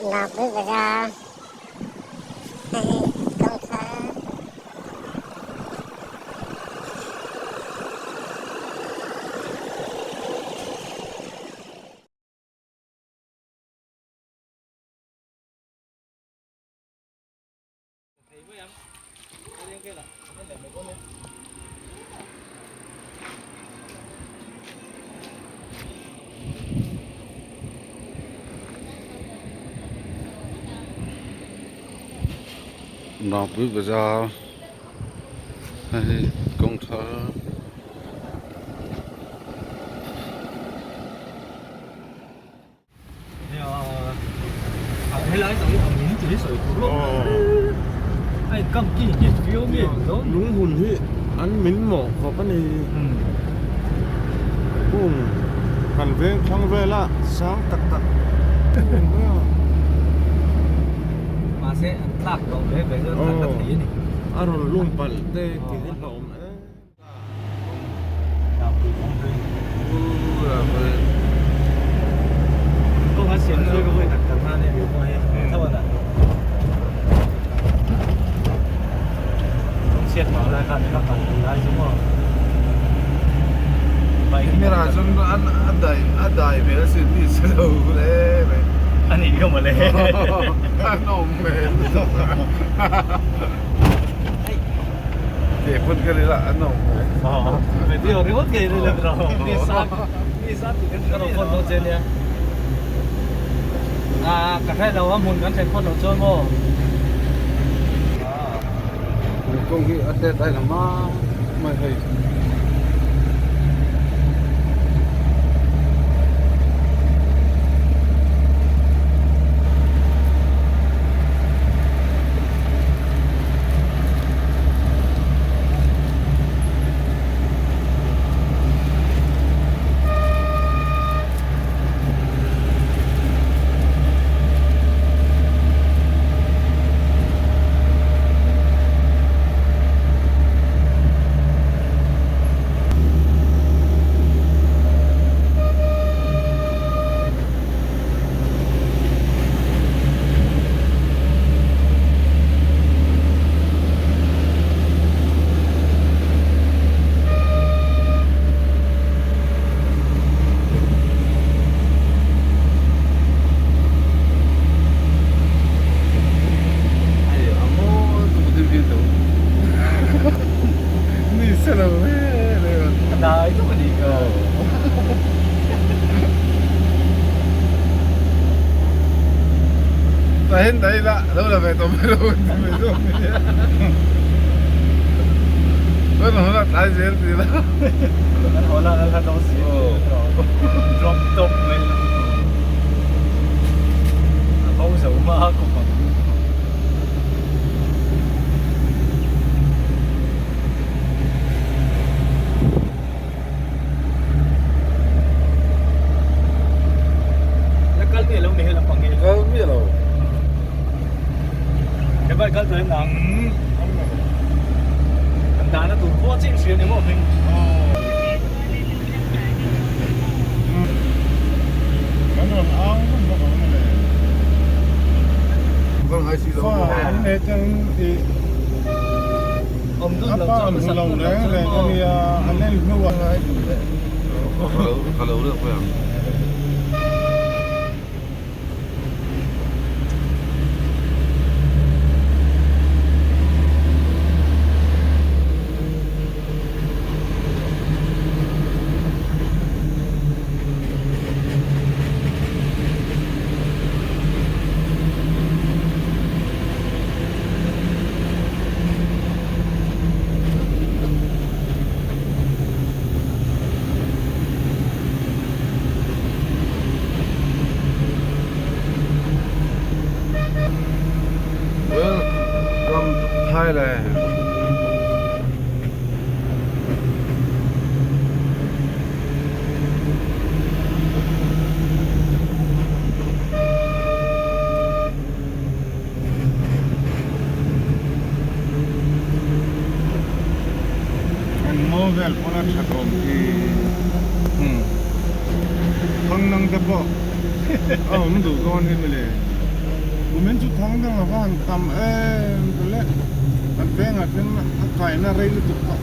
Nagpur bazar hei hi kawngthar. Nagpur bazar hei kawng thar. Lung hun hi an min mawh khawp a ni. Kung kan veng thlang vela sang tak tak a rawn lung palh te tih hi hlauhawm em. Kawng hi a tet a eng a mai hei. Welcome to Thailand. An ngaw vel pawn a that awm khi thang nang te pawh a awm duh dawn hi mawle. Kumin chu thang dang a va han tam em le kan vengah khian a kaina rei lutuk tawh.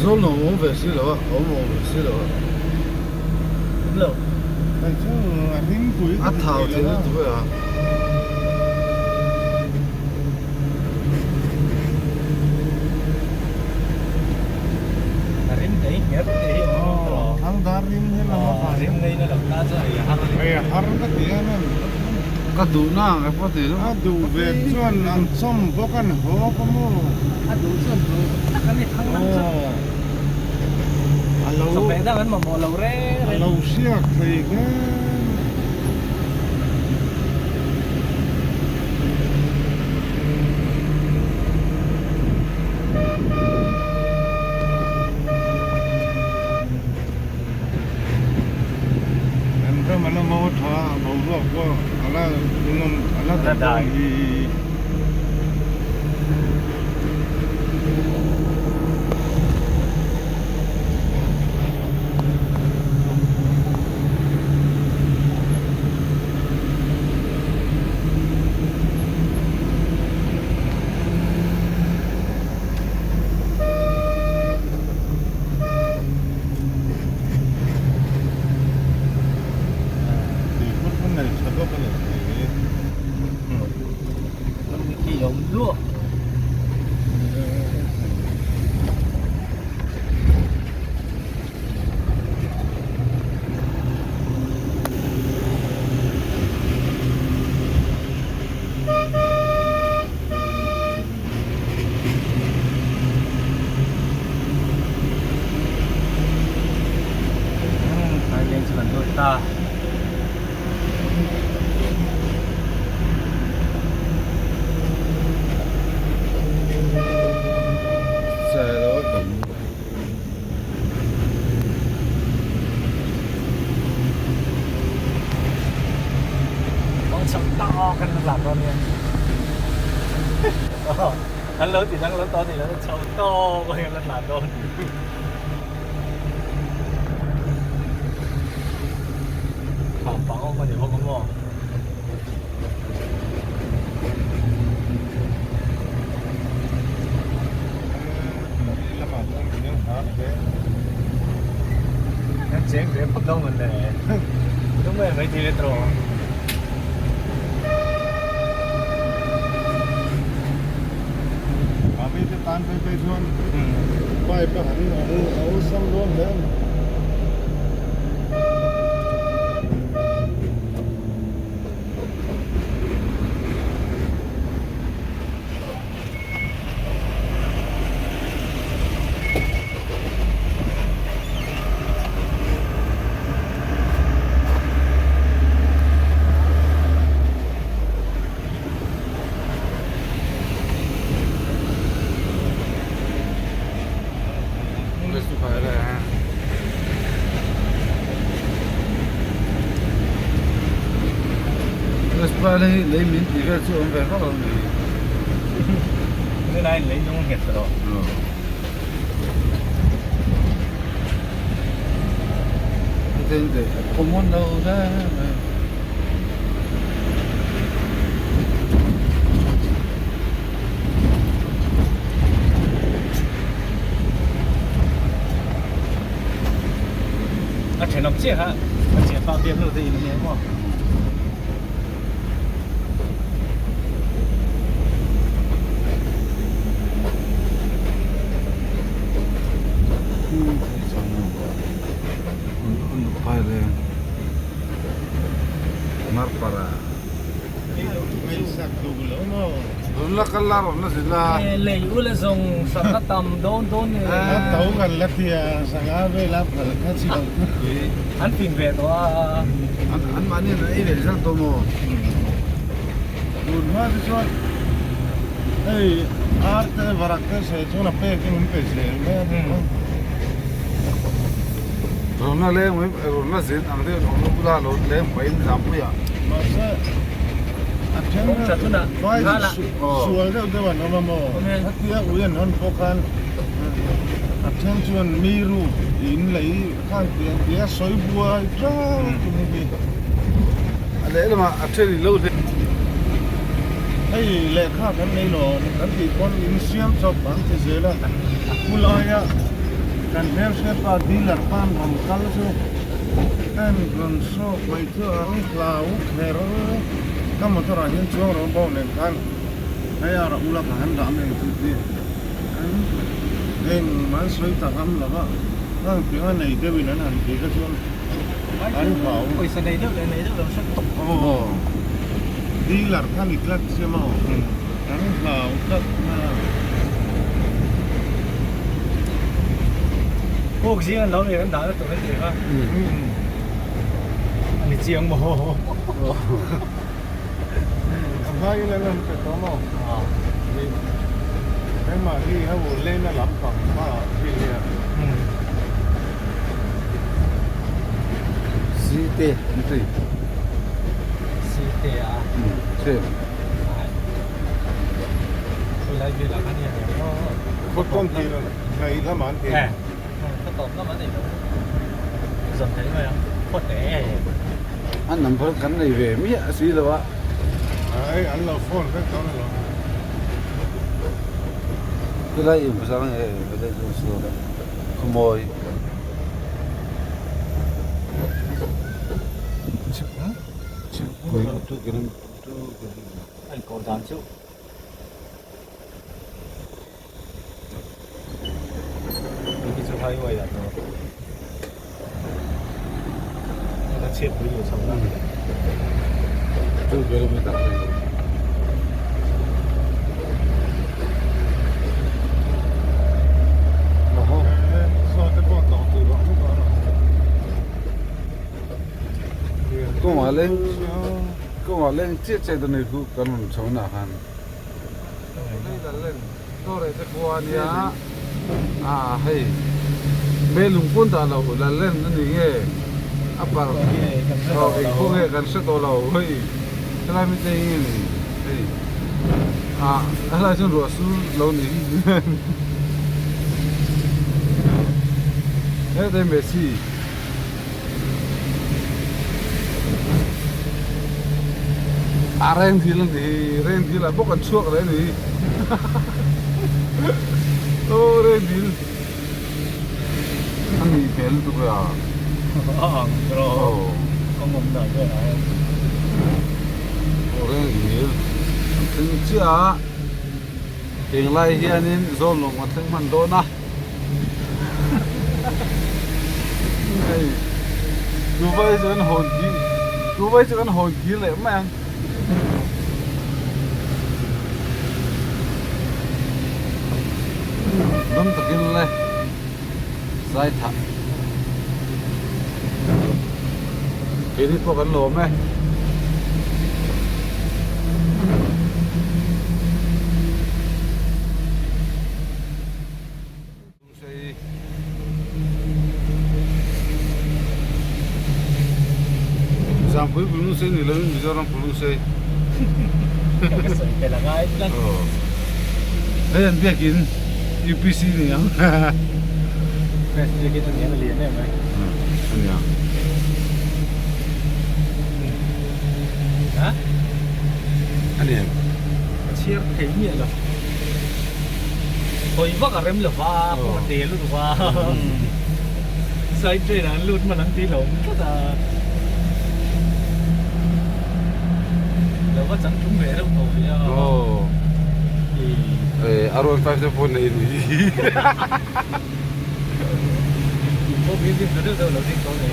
Zawl lo awm ve si lo a, awm awm ve si lo a. Awm lo. Hei chu a hlim pui A thau thei lutuk e a. A rim nei nghet te hi awm lo tawh. Thang dar rim hi lam a van. Rim nei na lo ta chu ei a har a ni. Ei a har ka ti em em. Ka duh na ang e pawh ti lo. A duh ve chuan an chawm bawk a ni haw ka maw. A duh chuan duh tak a ni thang lam chu. A lo. Chawhmeh dang an mamawh lo reng reng. A lo hriak thei hle. Kan ram a la ngo tha a, boruak pawh a la nawm a la dai dawn hi. An lo ti dang lo tawh ni lo chho tawk a hian la tlan dawn. Kham pang awm a ni bawk a maw. An cheng ve phawt lo man le. Đúng rồi, mấy thì lên rồi. Mami te tan phei phei chuan pipe a han a awlsam dawn hle a ni. Lei min tih vel chu awm ve vak lo ni. Thế này lấy nó nghẹt rồi. Common đâu đấy. A thenawm chiah kha a thianpa biak nu te in a ni maw. Lei u le zawng sangha tam dawn dawn ni. A to kan la tia sangha vela phal kha chi lo. An fing ve tawh a. An mahni an ei ve zat dawn maw? Tun hma te chuan hei ar te varak te sawi chuan a pek in an pe zel mai a ni a. Rawn la leng mai rawn la zin ang deuh an awm a bula lo leng pahin Zampuiah. Mahse a then vai sual deuh deuh an awm a maw? Khatia ui an hawn pawh khan a then chuan mi ruk in lei khan tia tia sawi buai tlang chu ni hi. lehlamah a then in lo hle. Hei lehkha kan nei lo kan tih pawn in siam chawp an ti zel a, khulaia kan hmelhriat pa dealer tan rawn kal chu en rawn hrawk mai chu an hlau kher ka motor ah hian chuang rawh bo nen khan hei a rah ula ka han dah mai ang chu tih an engmah an sawi ta ngam lo va, heng pianga nei deuhin an han ti kha chuan. An hlau. Pawisa nei deuh leh nei deuh lo hre tawp. Aw. Dealer kha ni tlat sia maw. An hlau tlat na. Kawk zing an lo nei kan dah na tur an ti kha. A ni chiang maw. A hmain an rawn pe tawh maw. Keimahni ho lena lampang hmaah khi hian. Site an ti. Site a. Che. Khulai velah khan hian eng emaw. Khaw tawn tir nei lamah an ti. Khaw tawp lamah an nei lo. Zawm thei mai ang. Khaw te. An number kan nei ve miah si lo a. Ai an lo phone vek dawn alawm. Khulai inpasang nge village chu Khawmawi. Anh cầu đàn chú Đi chú highway là nó Nó chép với nhiều sông lắm 2 kilometer. Kawngah leng kawngah leng chiah chiah dawn a ni khu kan rawn chho na khan. A hei me lung pawn dah lo la len a ni nge a par aw eng khaw nge kan hre tawh lo hei helai mi te nge ni hei ah helai chuan ruah sur lo ni hetah Messi. A reng thil a ni hi reng thil ah bawk an chhuak leh a ni hi aw reng thil a nih hmel lutuk a a ang rawh kawng awm dan vel ah hian aw reng thil an thleng chiah a henglai hianin zawnlawng an thleng hman dawn a. Hei Dubai chu kan hawn kir Dubai chu kan hawn kir leh mai ang. Dam takin le zai thah keini pawh kan lawm e. Zampui Pulung sei ni lovin Mizoram Pulung sei. Ka sawi tel a ngai tlat. Hei an biakin UPC ni ang. Press biakin a niang a lian em mai. A niang. Ha? A niang. Ka chhiar thei miah lo. Hawi vak a rem lo va, kawng a te lutuk a. Side drain ah an lut hman ang tih hlauhawm tlat a. Lo va chang tum ve reuh tawh ve a. R15 te pawh nei ni. Pawh building tha deuh deuh lo ding tawh nei.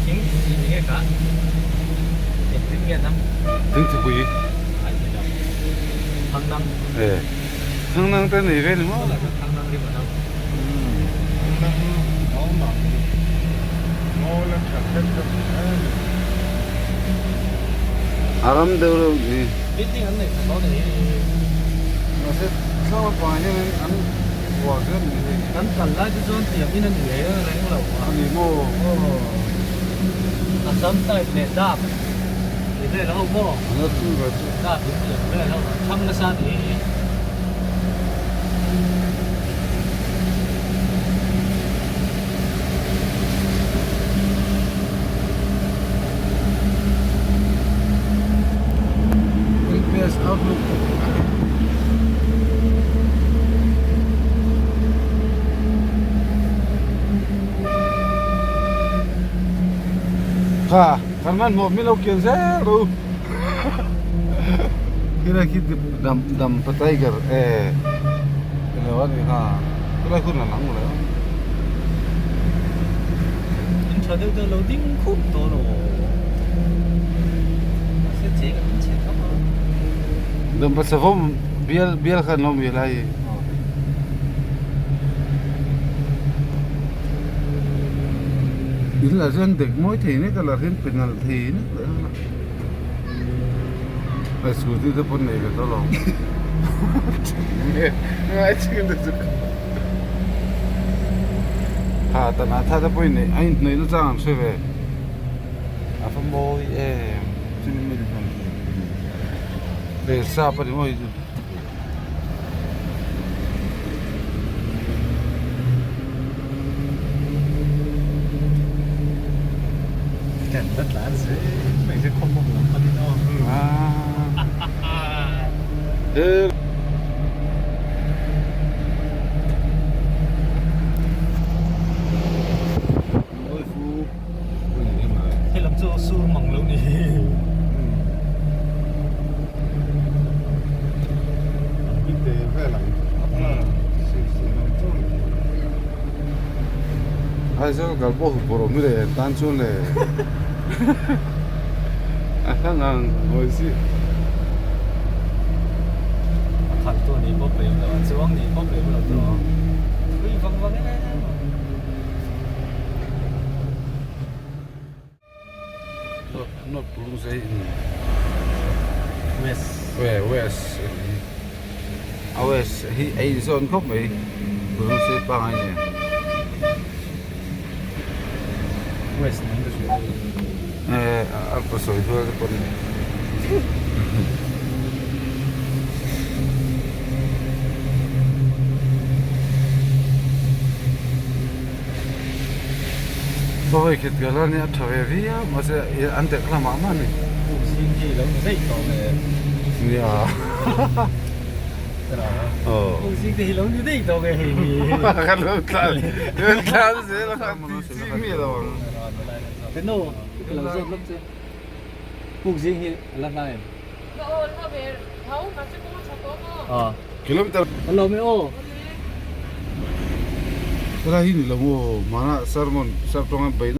Thing chi nge kha? Engtin nge nam? Thing chi pui. Ai ni lo. Thang nang. E. Thang nang te nei ve ni maw? Thang nang ri ma nam. Thang nang au nang. Ngawl an that khet khet ni. Aram deuh reuh ni. Building an nei tha tawh ni. Mahse thlang lampangah hianin an buah zel ni hei. Kan kal lai te chuan tiang in a ni reng reng lo a. A ni maw? Aw. Assam type leh dap ti vel ho maw? An la thung ve chu. Dap in tiang vel ho an thlang nasa ni. Kha kan hmanhmawh min lo kian zel ro khilai khi dam dam pa tiger e ilo a ni kha khilai hun a lang lo. In tha deuh deuh lo ding khup tawh lo mahse cheng an chhe khap a. Dampa savawm bial bial kha an lo mi lai. In lah chuan dek mawi thei nek a lah hian pe nalh thei nek leh a a scooty te pawh nei ve tawh lo ngai chin te chu ha tan ah tha te pawh in a inhnaih na chang an hre ve a va mawi em chumi mi te sap a ni maw. Kan la tlan zel mai se khawm awm lam panin aw. He lam chu sur mang lo ni. Aizawl kal pawh huphurh awm le tan chuan le a hla ngang ngawi si. A khalh tu ni pawh pei lo a chuang ni pawh pei lo tawh ui vang vang em. North Pulungzei in West West a West hi a inzawn khawp mai Pulungzei pangai nen. West nen ka hria Eh a sawi hnuai te pawh ni. Sawi khit ka la nia tha ve viau mahse an tek hla mah mah a ni. Pu zing hi lo ni daih tawh nge? Nia. Pu zing te hi lo ni daih tawh nge hei hi? Ka lo tlan lo tlan zel a kha ti chi mi lo ang. Kano ka lo zawt lawk che. Pu zing hi a la hla em? Kilometer. Ka lo mai aw. Helai hi ni lo maw? Hmanah sermon sap tawnga beihna.